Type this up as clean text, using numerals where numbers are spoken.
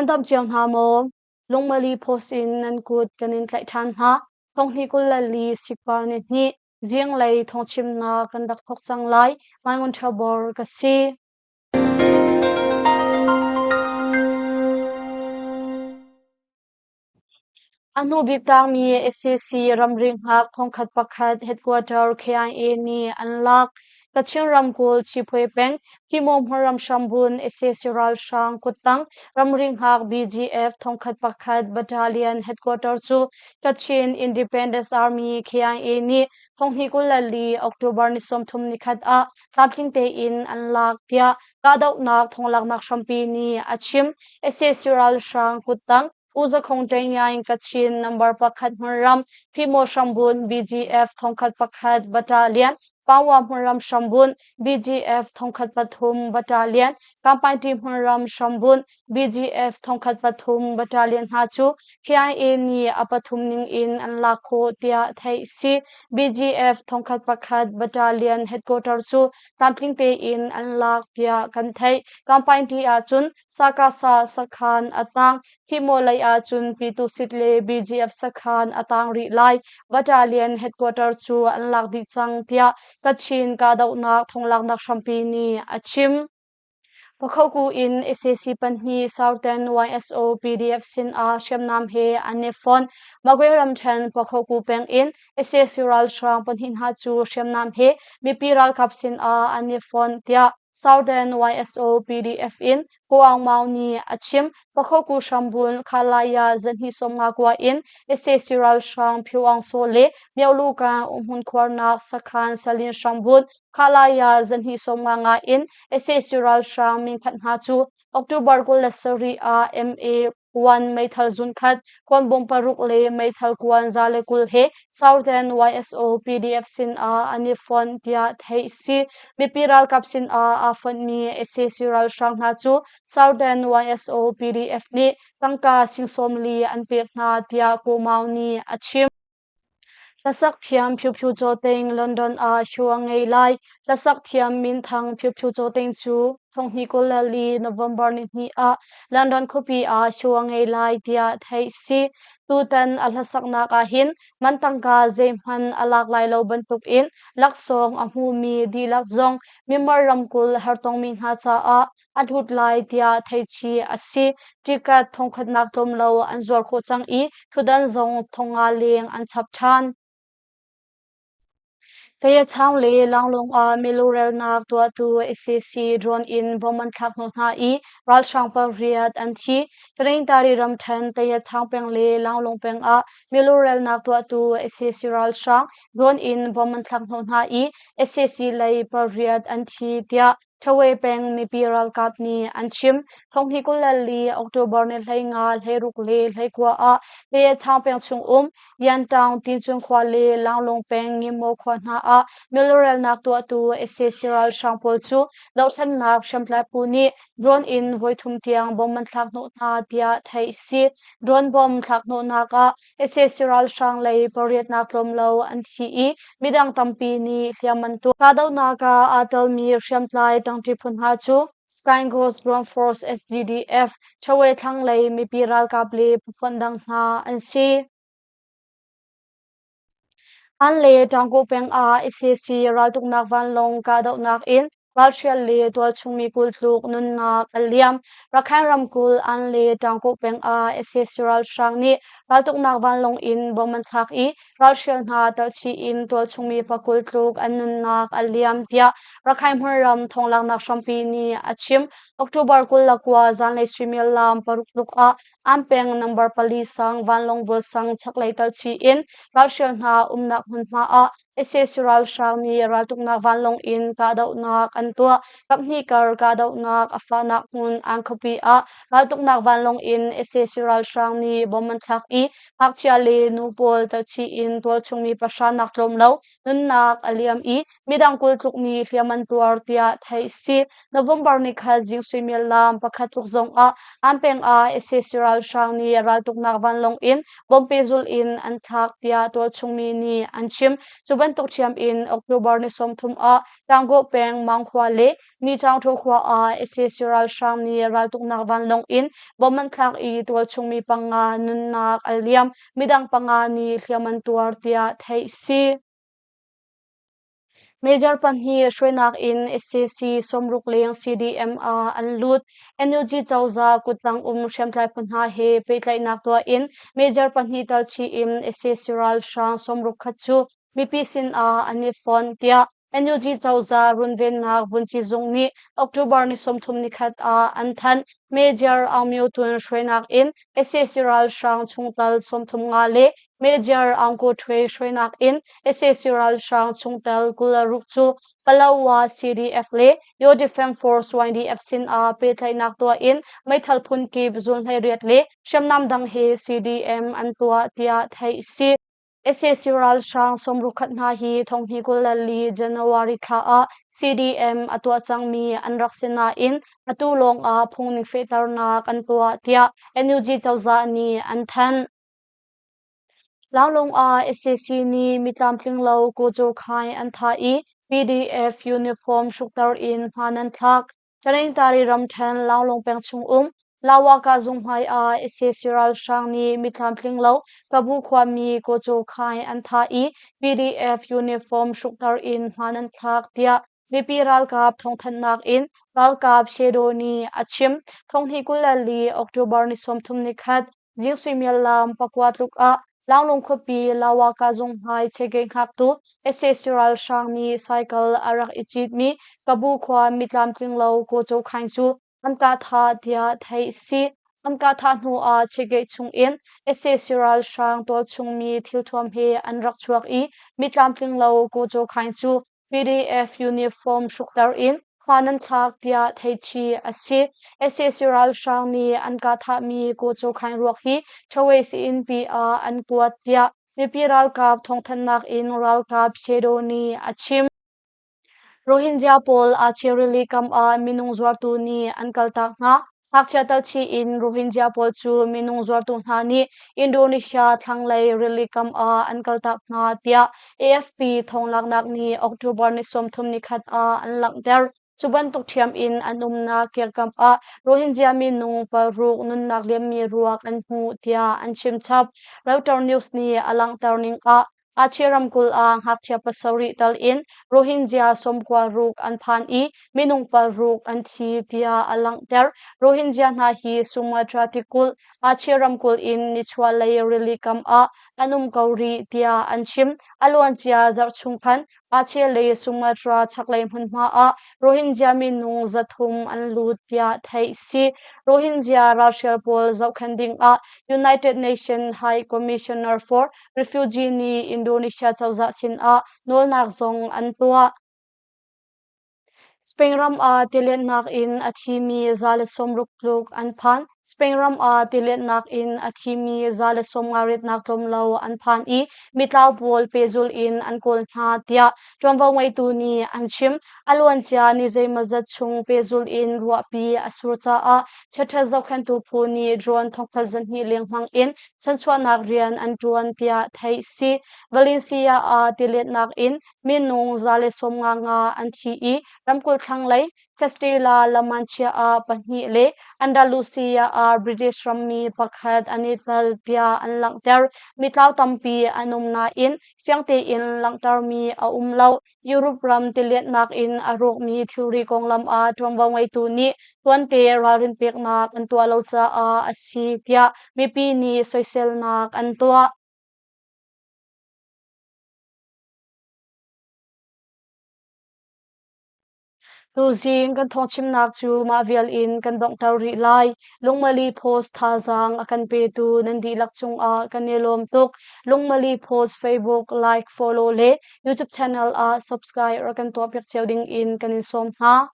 Nan dam cio hna maw? Lungmali post in nan kut kan in tlaih ṭhan hna. Thonghnih 24 sikpar ni hnih zinglei thawngchimnak kan rak thawk cang lai. Mai Ngun Ṭha Bor ka si. A hnubik tangmi sac ramri hngak thongkhat pakhat headquarter KIA nih an lak. Kachin ramkulh Chiphui peng Himo hmunram hrambun sac ralhrang kuttang ramri hngak BGF thongkhat pakhat battalion headquarter cu Kachin Independence Army KIA nih thonghnih 24 October ni 30 nikhat ah tlamtling tein an lak tiah kahdohnak thonglaknak hrampi nih a chim. Sac ralhrang kuttang U Za Khong Ṭainyaing Kachin number pakhat hmunram Phimo hrambun BGF thongkhat pakhat battalion Pawa hmunram hrambun BGF thongkhat pathum battalion Kampainti hmunram hrambun BGF thongkhat pathum battalion hna cu KIA nih a pathum ning in an lak khawh tiah theih si. BGF thongkhat pakhat battalion headquarter cu tlamtling tein an lak tiah kan theih. Kampainti ahcun Sakasa sakhan a tang. Himo lei ahcun Pitusit le BGF sakhan a tang rih lai. Battalion headquarter cu an lak dih cang tiah Kachin kahdohnak thonglaknak hrampi nih a chim. Pakhoku in sac pahnih Southern YSO PDF sin ah hriamnam he an i fonh. Magwe ramṭhen Pakhoku peng in sac ralhrang pahnih hna cu hriamnam he mipi ralkap sin ah an i fonh tiah Southern YSO PDF in Ko Aung Maung nih a chim. Pakhoku hrambun Khalaya zahnih 50 kua in sac ralhrang Phyo Aung Saw le Myohlukan umhmun khuarnak sakhan Salin hrambun Khalaya zahnih 50 nga in sac ralhrang minkhat hna cu October 27 ah MA 1 meithal zunkhat, kuanbawm paruk le meithal kuan 120 he Southern YSO PDF sin ah an i fonh tiah theih si. Mipi ralkap sin ah aa fonhmi sac ralhrang hna cu Southern YSO PDF nih tangka sing 40 an pek hna tiah Ko Maung nih a chim. Hlasak thiam Phyu Phyu Chaw Ting London ah show a ngei lai. Hlasak thiam minthang Phyu Phyu Chaw Ting cu thonghnih 24 November nihnih ah London khuapi ah show a ngei lai tiah theih si. Tutan a hlasaknak ahhin man tangka zeihmanh a lak lai lo bantukin laksawng a hmumi dihlak zong Myanmar ramkulh hartongmi hna caah a hlut lai tiah theichih a si. Ticket thongkhatnak tlawm lo an zuar khawh cang i thutdan zong 500 leng an chap ṭhan. Tayachaung le Langlong ah milurelnak tuahtu sac drone in bomb an thlak hnawh hna i ralhrang pariat an thi. Tanintari ramṭhen Tayachaung peng le Langlong peng ah milurelnak tuahtu sac ralhrang drone in bomb an thlak hnawh hna i sac lei pariat an thi tiah Thawe peng mipi ralkap nih an chim. Thonghnih 24 October ni 15, 16 le 19 ah Tayachaung peng chung um Yantaung Tincung khua le Langlung peng Ngimmaw khua hna ah milurelnak tuahtu sac ralhrang pawl cu dohthlennak hriamtlai phu nih drone in voithum tiang bomb an thlak hnawh hna tiah theih si. Drone bomb thlak hnawhnak ah sac ralhrang lei pariatnak tlawm lo an thi i midang tampi nih hliam an tuar. Kahdohnak ah aa telmi hriamtlai ṭangṭi phu hna cu Sky Ghost Ground Force SGDF, Ṭhawe thlanglei mipi ralkap le phufonh dang hna an si. An le Ṭangku peng ah sac raltuknak vanlawng kahdohnak in ralhrial le tualchung mi 20 tluk nunnak a liam. Rakhine ramkulh An le Ṭangku peng ah sac ralhrang nih raltuknak vanlawng in bomb an thlak i ralhrial hna telhchih in tualchung mi pa 20 tluk an nunnak a liam tiah Rakhine hmunram thawnglaknak hrampi nih a chim. October 29 zanlei suimilam paruk tluk ah An peng number pali sang vanlawng bual sang chaklei talchi in ralhrial hna umnak hmunhma ah sac ralhrang nih raltuknak vanlawng in kahdohnak an tuah. Kaphnih kar kahdohnak a fahnak hmun An khuapi ah raltuknak vanlawng in sac ralhrang nih bomb an thlak i ngakchia le nu pawl talchi in tualchung mi pahra nak tlawm lo nunnak a liam i midang 20 tluk nih hliam an tuar tiah theih si. November ni khat zing suimilam pakhat tluk zong ah an peng ah sac ral ralhrang nih raltuknak vanlawng in bomb pehzulh in an thlak tiah tualchung mi nih an chim. Cu bantuk ṭhiam in October ni 30 ah Taunggoh peng Maungkhua le Nichaungthu khua ah sac ralhrang nih raltuknak vanlawng in bomb an thlak i tualchung mi panga nunnak a liam, midang panga nih hliam an tuar tiah theih si. Major pahnih hruainak in sac 60 leng CDM ah an lut. NUG cozah kuttang um hriamtlai phu hna he pehtlaihnak tuah in Major pahnih tal chih in sac ralhrang 61 cu mipi sin ah an i fon tiah NUG cozah runvennak vunci zung nih October ni 31 ah an thanh. Major Aung Myo Tun hruainak in sac ralhrang chungtel 35 le Major Aung Ko Htwe hruainak in sac ralhrang chungtel 26 cu Palawa CDF le Yaw Defense Force YDF sin ah pehtlaihnak tuah in meithal phun kip zul 18 le hriamnam dang he CDM an tuah tiah theih si. Sac ralhrang 61 hna hi thonghnih 24 January thla ah CDM a tuah cangmi an rak si nain atu lawng ah phungning fehternak an tuah tiah NUG cozah nih an thanh. Lailung ah sac nih mi tlamtling lo Kawcaw Khai an thah i PDF uniform hrukter in hmaan an thlak. Taningtari ramṭhen Lailung peng chung um Lawaka zung hmai ah sac ralhrang nih mi tlamtling lo Kabu khuami Kawcaw Khai an thah i PDF uniform hrukter in hmaan an thlak tiah mipi ralkap thawngthanhnak in ralkap Shadow nih a chim. Thonghnih 24 October ni 31 Zing suimilam pakua tluk ah Lailung khuapi Lawaka zung hmai chege hngaktu sac ralhrang nih cycle a rak i citmi Kabu khua mi tlamtling lo Kawcaw Khaing cu an kah thah tiah theih a si. An kah thah hnu ah chege chung in sac ralhrang tualchung mi thilthuam he an rak chuak i mi tlamtling lo Kawcaw Khaing cu PDF uniform hrukter in hmaan an thlak tiah theihchih a si. Sac ralhrang nih an kah thahmi Kawcaw Khaing ruak hi Ṭhawei Sii-innpi ah an kuat tiah mipi ralkap thawngthanhnak in ralkap Shadow nih a chim. Rohingya pawl Aceh rili kam ah minung zuartu nih an kaltak hna. Ngakchia talchih in Rohingya pawl cu minung zuartu hna nih Indonesia thlanglei rili kam ah an kaltak hna tiah AFP thawnglaknak nih October ni 31 ah an langhter. Cu bantuk ṭhiam in an umnak kiangkap ah Rohingya minung paruk nunnak liammi ruak an hmuh tiah an chim chap. Reuters News nih a langhter ning ah Aceh ramkulh ah ngakchia pasarih tal in Rohingya 96 an phan i minung paruk an thi tiah a langhter. Rohingya hna hi Sumatra tikulh, Aceh ramkulh in nichuahlei rili kam ah an um ko rih tiah an chim. A luancia zarh chung khan Aceh le Sumatra chaklei hmunhma ah Rohingya minung 300 an lut tiah theih si. Rohingya ralhrial pawl zohkhenh ding ah United Nations High Commissioner for Refugee nih Indonesia cozah sinah nawlnak zong an tuah. Spain ram ah tiletnak in a thimi 160 tluk an phan. Spain ram ah tiletnak in a thimi 150 ritnak tlawm lo an phan i mitlau pawl pehzul in an kawl hna tiah ṭuanvo ngeitu nih an chim. A luancia ni zeimawzat chung pehzul in ruahpi a sur caah chiaṭhat zohkhenhtu phu nih drone thongkhat zahnih lengmang in chanchuahnak rian an ṭuan tiah theih si. Valencia ah tiletnak in minung 155 an thi i ramkulh thlanglei Castilla La Mancha ah pahnih le Andalusia ah British rammi pakhat an i tel tiah an langhter. Mitlau tampi an um nain fiang tein langhtermi a um lo. Europe ram tilianhnak in a rawkmi thilri konglam ah ṭuanvo ngeitu nih tuante ralrin peknak an tuah lo caah a si tiah mipi nih soiselnak an tuah. Tuzing kan thawngchimnak cu mah vial in kan donghter rih lai. Lungmali Post thazaang a kan petu nan dihlak cungah kan i lawm tuk. Lungmali Post Facebook like, follow le YouTube channel ah subscribe rak kan tuahpiak cio ding in kan in sawm hna.